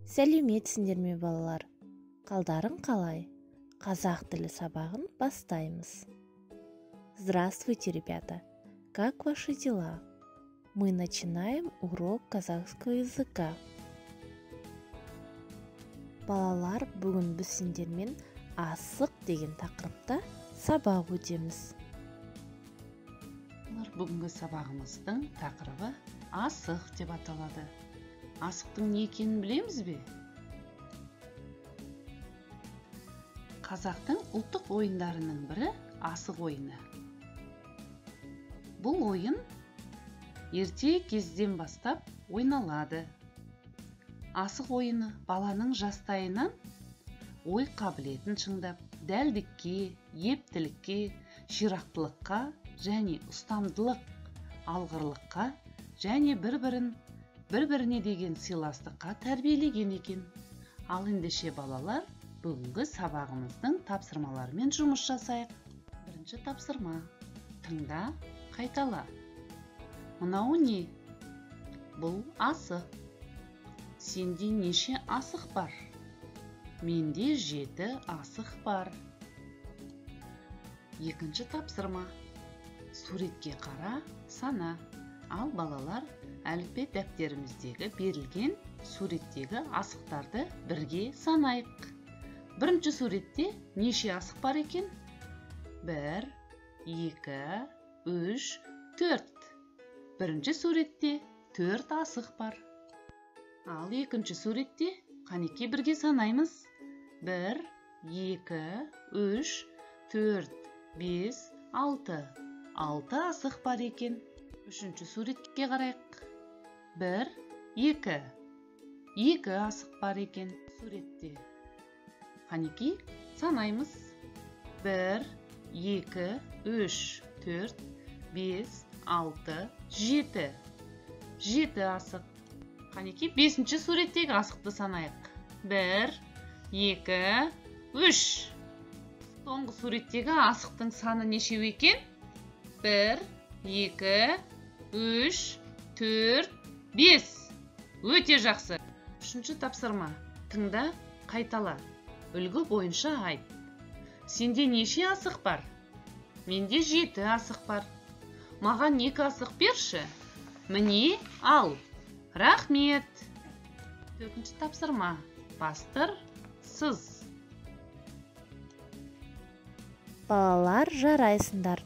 Сәлеметсіңдер ме, балалар? Қалдарың қалай? Қазақ тілі сабағын бастаймыз. Здравствуйте, ребята! Как ваши дела? Мы начинаем урок казахского языка. Балалар, бүгін біз сендермен асық деген тақырыпта сабақ өтеміз. Бүгінгі сабағымыздың тақырыбы асық деп аталады. Асықтың не екенін білеміз бе? Қазақтың ұлттық ойындарының бірі асық ойыны. Бұл ойын ерте кезден бастап ойналады. Асық ойыны баланың жастайынан ой қабілетін шыңдап, дәлдікке, ептілікке, ширақтылыққа және ұстамдылық, алғырлыққа және бір-біріне деген сыйластыққа тәрбиелеген екен. Ал ендеше, балалар, бүгінгі сабағымыздың тапсырмаларымен жұмыс жасайық. Бірінші тапсырма. Тыңда, қайтала. Мынау не? Бұл асық. Сенде неше асық бар? Менде 7 асық бар. Екінші тапсырма. Суретке қара, сана. Ал балалар, әліппе дәптеріміздегі берілген суреттегі асықтарды бірге санайық. Бірінші суретте неше асық бар екен? 1, 2, 3, 4. Бірінші суретте 4 асық бар. Ал екінші суретте қанеки бірге санаймыз. 1, 2, 3, 4, 5, 6. 6 асық бар екен. Үшінші суретке қарайық. 1, 2. 2 асық бар екен суретте. Қанеки санаймыз. 1, 2, 3, 4, 5, 6, 7. 7 асық. Қанеки бесінші суреттегі асықты санайық. 1, 2, 3. Соңғы суреттегі асықтың саны нешеу екен? 1, 2, 3, 4, 5. Өте жақсы. Үшінші тапсырма. Тыңда, қайтала. Үлгі бойынша айт. Сенде неше асық бар? Менде 7 асық бар. Маған 2 асық берші. Міне, ал. Рахмет. Төртінші тапсырма. Бастыр, сыз. Балалар, жарайсыңдар.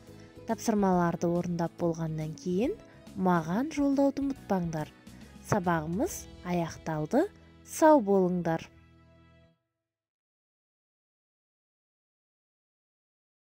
Тапсырмаларды орындап болғаннан кейін маған жолдауды ұмытпаңдар. Сабағымыз аяқталды. Сау болыңдар.